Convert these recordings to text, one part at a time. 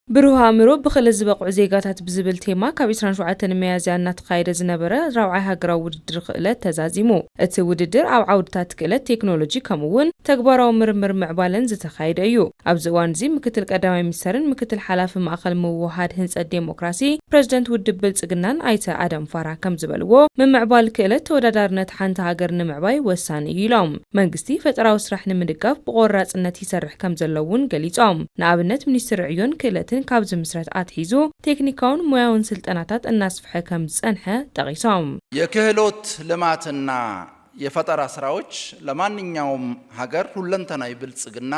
ብሩህ ኣእምሮ ብክእለት ዝበቕዑ ዜጋታት ብዝብል ቴማ ካብ ዕስራን ሸውዓተን ሚያዝያ እናተኻየደ ዝነበረ ራብዓይ ሃገራዊ ውድድር ክእለት ተዛዚሙ። እቲ ውድድር ኣብ ዓውድታት ክእለት፣ ቴክኖሎጂ ከምኡ እውን ተግባራዊ ምርምር ምዕባለን ዝተኻየደ እዩ። ኣብዚ እዋን እዚ ምክትል ቀዳማይ ሚኒስተርን ምክትል ሓላፊ ማእኸል ምውሃድ ህንፀት ዴሞክራሲ ፕሬዝደንት ውድብ ብልፅግናን ኣይተ ኣደም ፋራ ከም ዝበልዎ፣ ምምዕባል ክእለት ተወዳዳርነት ሓንቲ ሃገር ንምዕባይ ወሳኒ እዩ ኢሎም። መንግስቲ ፈጠራዊ ስራሕ ንምድጋፍ ብቆራፅነት ይሰርሕ ከም ዘሎ እውን ገሊፆም። ንኣብነት ሚኒስትሪ ዕዮን ክእለትን ካብ ዝምስረት ኣትሒዙ ቴክኒካውን ሞያውን ስልጠናታት እናስፍሐ ከም ዝፀንሐ ጠቒሶም። የክህሎት ልማትና የፈጠራ ስራዎች ለማንኛውም ሀገር ሁለንተናዊ ብልጽግና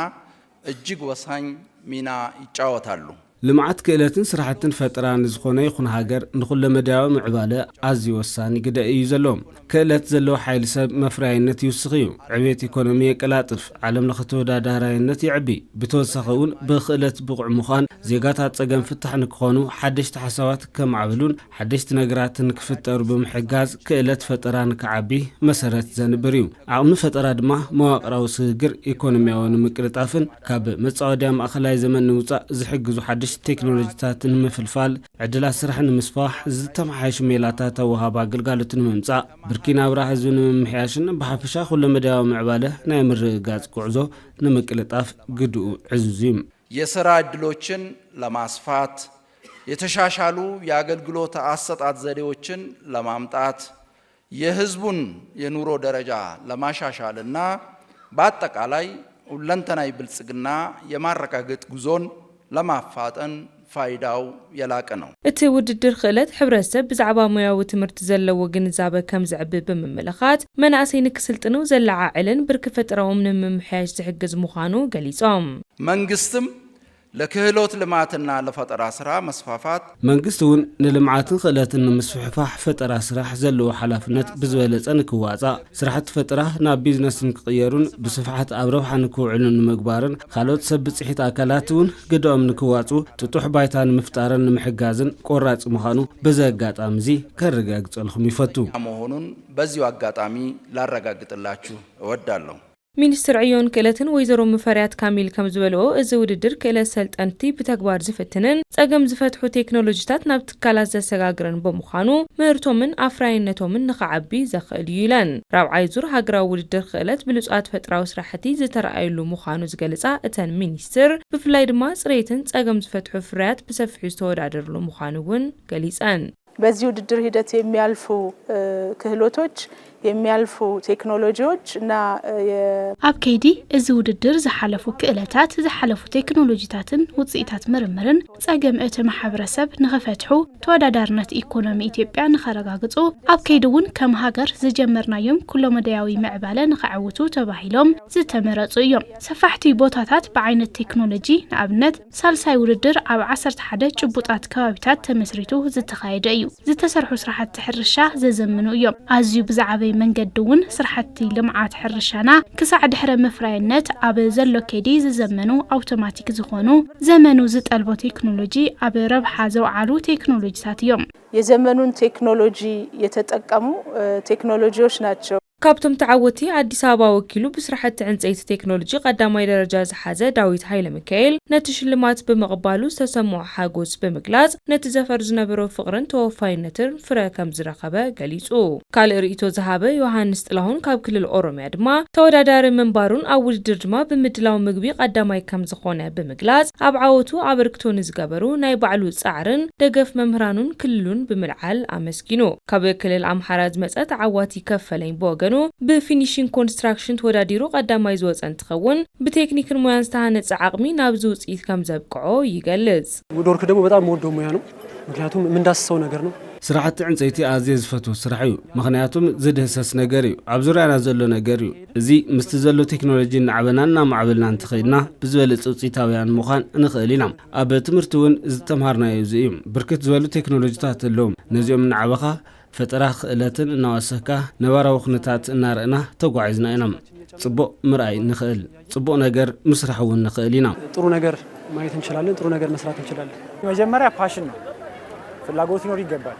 እጅግ ወሳኝ ሚና ይጫወታሉ። ልምዓት ክእለትን ስራሕትን ፈጠራ ንዝኾነ ይኹን ሃገር ንኹለመዳያዊ ምዕባለ ኣዝዩ ወሳኒ ግደ እዩ ዘለዎም። ክእለት ዘለዎ ሓይሊ ሰብ መፍረያይነት ይውስኽ እዩ፣ ዕብየት ኢኮኖሚ የቀላጥፍ፣ ዓለም ለኸ ተወዳዳራይነት የዕቢ። ብተወሳኺ እውን ብክእለት ብቑዕ ምዃን ዜጋታት ጸገም ፍታሕ ንክኾኑ ሓደሽቲ ሓሳባት ከማዕብሉን ሓደሽቲ ነገራትን ክፍጠሩ ብምሕጋዝ ክእለት ፈጠራ ንክዓቢ መሰረት ዘንብር እዩ። ዓቕሚ ፈጠራ ድማ መዋቕራዊ ስግግር ኢኮኖሚያዊ ንምቅልጣፍን ካብ መጻወድያ ማእኸላይ ዘመን ንውጻእ ዝሕግዙ ሓደሽቲ ቴክኖሎጂታት ንምፍልፋል ዕድላት ስራሕ ንምስፋሕ ዝተመሓየሹ ሜላታት ኣወሃባ ኣገልጋሎት ንምምጻእ ብርኪ ናብራ ህዝቢ ንምምሕያሽን ብሓፈሻ ኩለመዳያዊ ምዕባለ ናይ ምርግጋጽ ጉዕዞ ንምቅልጣፍ ግድኡ ዕዙዝ እዩ። የስራ እድሎችን ለማስፋት፣ የተሻሻሉ የአገልግሎት አሰጣጥ ዘዴዎችን ለማምጣት፣ የህዝቡን የኑሮ ደረጃ ለማሻሻልና በአጠቃላይ ሁለንተናዊ ብልጽግና የማረጋገጥ ጉዞን ለማፋጠን ፋይዳው የላቀ ነው። እቲ ውድድር ክእለት ሕብረተሰብ ብዛዕባ ሞያዊ ትምህርቲ ዘለዎ ግንዛበ ከም ዘዕቢ ብምምልኻት መናእሰይ ንክስልጥኑ ዘለዓዕልን ብርኪ ፈጠራኦም ንምምሕያሽ ዝሕግዝ ምዃኑ ገሊጾም። መንግስትም ለክህሎት ልማትና ለፈጠራ ስራ መስፋፋት መንግስቲ እውን ንልምዓትን ክእለትን ንምስፍሕፋሕ ፈጠራ ስራሕ ዘለዎ ሓላፍነት ብዝበለጸ ንክዋጻእ ስራሕቲ ፈጠራ ናብ ቢዝነስ ንክቕየሩን ብስፍሓት ኣብ ረብሓ ንክውዕሉን ንምግባርን ካልኦት ሰብ ብፅሒት ኣካላት እውን ግደኦም ንክዋፁ ጥጡሕ ባይታ ንምፍጣርን ንምሕጋዝን ቆራፂ ምዃኑ በዚ ኣጋጣሚ እዚ ከረጋግፀልኹም ይፈቱ። መሆኑን በዚሁ አጋጣሚ ላረጋግጥላችሁ እወዳለሁ። ሚኒስትር ዕዮን ክእለትን ወይዘሮ ሙፈሪያት ካሚል ከም ዝበልኦ፣ እዚ ውድድር ክእለት ሰልጠንቲ ብተግባር ዝፍትንን ጸገም ዝፈትሑ ቴክኖሎጂታት ናብ ትካላት ዘሰጋግርን ብምዃኑ ምህርቶምን ኣፍራይነቶምን ንኽዓቢ ዘኽእል እዩ ኢለን። ራብዓይ ዙር ሃገራዊ ውድድር ክእለት ብሉጻት ፈጥራዊ ስራሕቲ ዝተረኣየሉ ምዃኑ ዝገልጻ እተን ሚኒስትር፣ ብፍላይ ድማ ጽሬትን ጸገም ዝፈትሑ ፍርያት ብሰፊሑ ዝተወዳደርሉ ምዃኑ እውን ገሊጸን። በዚህ ውድድር ሂደት የሚያልፉ ክህሎቶች፣ የሚያልፉ ቴክኖሎጂዎች እና ኣብ ከይዲ እዚ ውድድር ዝሓለፉ ክእለታት፣ ዝሓለፉ ቴክኖሎጂታትን ውፅኢታት ምርምርን ፀገም እቲ ማሕበረሰብ ንኽፈትሑ፣ ተወዳዳርነት ኢኮኖሚ ኢትዮጵያ ንኸረጋግፁ፣ ኣብ ከይዲ እውን ከም ሃገር ዝጀመርናዮም ኩለመዳያዊ ምዕባለ ንኸዕውቱ ተባሂሎም ዝተመረፁ እዮም። ሰፋሕቲ ቦታታት ብዓይነት ቴክኖሎጂ፣ ንኣብነት ሳልሳይ ውድድር ኣብ ዓሰርተ ሓደ ጭቡጣት ከባቢታት ተመስሪቱ ዝተኻየደ እዩ። ዝተሰርሑ ስራሕቲ ሕርሻ ዘዘምኑ እዮም። ኣዝዩ ብዝዓበየ መንገዲ እውን ስራሕቲ ልምዓት ሕርሻና ክሳዕ ድሕረ ምፍራይነት ኣብ ዘሎ ከይዲ ዝዘመኑ ኣውቶማቲክ ዝኾኑ ዘመኑ ዝጠልቦ ቴክኖሎጂ ኣብ ረብሓ ዘውዓሉ ቴክኖሎጂታት እዮም። የዘመኑን ቴክኖሎጂ የተጠቀሙ ቴክኖሎጂዎች ናቸው። ካብቶም ተዓወቲ ኣዲስ ኣበባ ወኪሉ ብስራሕቲ ዕንፀይቲ ቴክኖሎጂ ቀዳማይ ደረጃ ዝሓዘ ዳዊት ሃይለሚካኤል ነቲ ሽልማት ብምቕባሉ ዝተሰምዖ ሓጎስ ብምግላፅ ነቲ ዘፈር ዝነበሮ ፍቕርን ተወፋይነትን ፍረ ከም ዝረኸበ ገሊፁ። ካልእ ርእይቶ ዝሃበ ዮሃንስ ጥላሁን ካብ ክልል ኦሮሚያ ድማ ተወዳዳሪ ምንባሩን ኣብ ውድድር ድማ ብምድላው ምግቢ ቀዳማይ ከም ዝኾነ ብምግላፅ ኣብ ዓወቱ ኣበርክቶ ንዝገበሩ ናይ ባዕሉ ፃዕርን ደገፍ መምህራኑን ክልሉን ብምልዓል ኣመስጊኑ። ካብ ክልል ኣምሓራ ዝመፀ ተዓዋቲ ከፈለኝ ብወገኑ ብፊኒሽንግ ኮንስትራክሽን ተወዳዲሩ ቀዳማይ ዝወፀ እንትኸውን ብቴክኒክን ሞያን ዝተሃነፀ ዓቕሚ ናብዚ ውፅኢት ከም ዘብቅዖ ይገልፅ። ውድወርክ ደግሞ በጣም የምወደው ሙያ ነው። ምክንያቱም የምንዳስሰው ነገር ነው። ስራሕቲ ዕንፀይቲ ኣዝየ ዝፈትዎ ስራሕ እዩ። ምኽንያቱም ዝድህሰስ ነገር እዩ። ኣብ ዙርያና ዘሎ ነገር እዩ። እዚ ምስቲ ዘሎ ቴክኖሎጂ እናዓበና እናማዕበልና እንተኸይድና ብዝበለፀ ውፅኢታውያን ምዃን ንኽእል ኢና። ኣብ ትምህርቲ እውን ዝተምሃርናዮ እዚ እዩ። ብርክት ዝበሉ ቴክኖሎጂታት ኣለዎም። ነዚኦም እናዓበኻ ፈጠራ ክእለትን እናወሰኽካ ነባራዊ ኩነታት እናረእና ተጓዒዝና ኢና። ፅቡቕ ምርኣይ ንኽእል፣ ፅቡቕ ነገር ምስራሕ እውን ንኽእል ኢና። ጥሩ ነገር ማየት እንችላለን፣ ጥሩ ነገር መስራት እንችላለን። መጀመሪያ ፓሽን ነው፣ ፍላጎት ሊኖር ይገባል።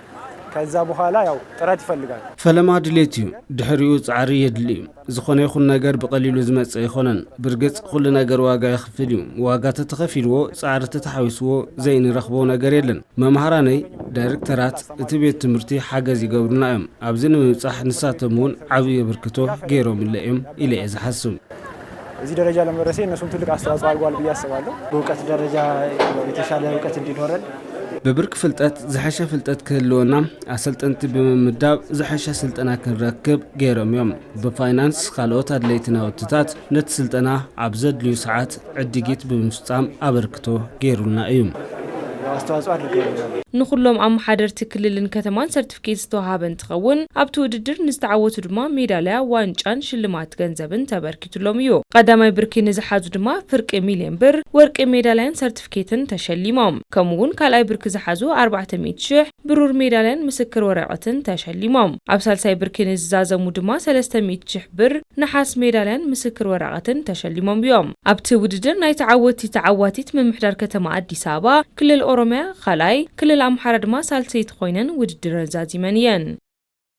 ከዛ በኋላ ያው ጥረት ይፈልጋል። ፈለማ ድሌት እዩ፣ ድሕሪኡ ጻዕሪ የድሊ እዩ። ዝኾነ ይኹን ነገር ብቐሊሉ ዝመጽእ ኣይኮነን። ብርግጽ ኩሉ ነገር ዋጋ የኽፍል እዩ። ዋጋ ተተኸፊልዎ፣ ጻዕሪ ተተሓዊስዎ ዘይንረኽቦ ነገር የለን። መምሃራነይ፣ ዳይሬክተራት እቲ ቤት ትምህርቲ ሓገዝ ይገብሩና እዮም። ኣብዚ ንምብጻሕ ንሳቶም እውን ዓብዪ ኣበርክቶ ገይሮምለ እዮም ኢለ እየ ዝሓስብ። እዚህ ደረጃ ለመድረሴ እነሱም ትልቅ አስተዋጽኦ አድርጓል ብዬ አስባለሁ። በእውቀት ደረጃ የተሻለ እውቀት እንዲኖረን ብብርኪ ፍልጠት ዝሐሸ ፍልጠት ክህልወና ኣሰልጠንቲ ብምምዳብ ዝሐሸ ስልጠና ክንረክብ ገይሮም እዮም። ብፋይናንስ ካልኦት ኣድለይቲ ናውትታት ነቲ ስልጠና ኣብ ዘድልዩ ሰዓት ዕድጊት ብምፍጻም ኣበርክቶ ገይሩልና እዩ። አስተዋጽኦ አድርገውልናል። ንኹሎም ኣመሓደርቲ ክልልን ከተማን ሰርቲፊኬት ዝተዋሃበ እንትኸውን፣ ኣብቲ ውድድር ንዝተዓወቱ ድማ ሜዳልያ፣ ዋንጫን ሽልማት ገንዘብን ተበርኪቱሎም እዩ። ቀዳማይ ብርኪ ንዝሓዙ ድማ ፍርቂ ሚልዮን ብር፣ ወርቂ ሜዳልያን ሰርቲፊኬትን ተሸሊሞም። ከምኡውን ካልኣይ ብርኪ ዝሓዙ ኣርባዕተ ሚእቲ ሽሕ፣ ብሩር ሜዳልያን ምስክር ወረቐትን ተሸሊሞም። ኣብ ሳልሳይ ብርኪ ንዝዛዘሙ ድማ ሰለስተ ሚእቲ ሽሕ ብር፣ ነሓስ ሜዳልያን ምስክር ወረቐትን ተሸሊሞም እዮም። ኣብቲ ውድድር ናይ ተዓወቲ ተዓዋቲት ምምሕዳር ከተማ ኣዲስ ኣበባ፣ ክልል ኦሮሚያ ካልኣይ፣ ክልል ኣምሓራ ድማ ሳልሰይቲ ኮይነን ውድድረን ዛዚመን እየን።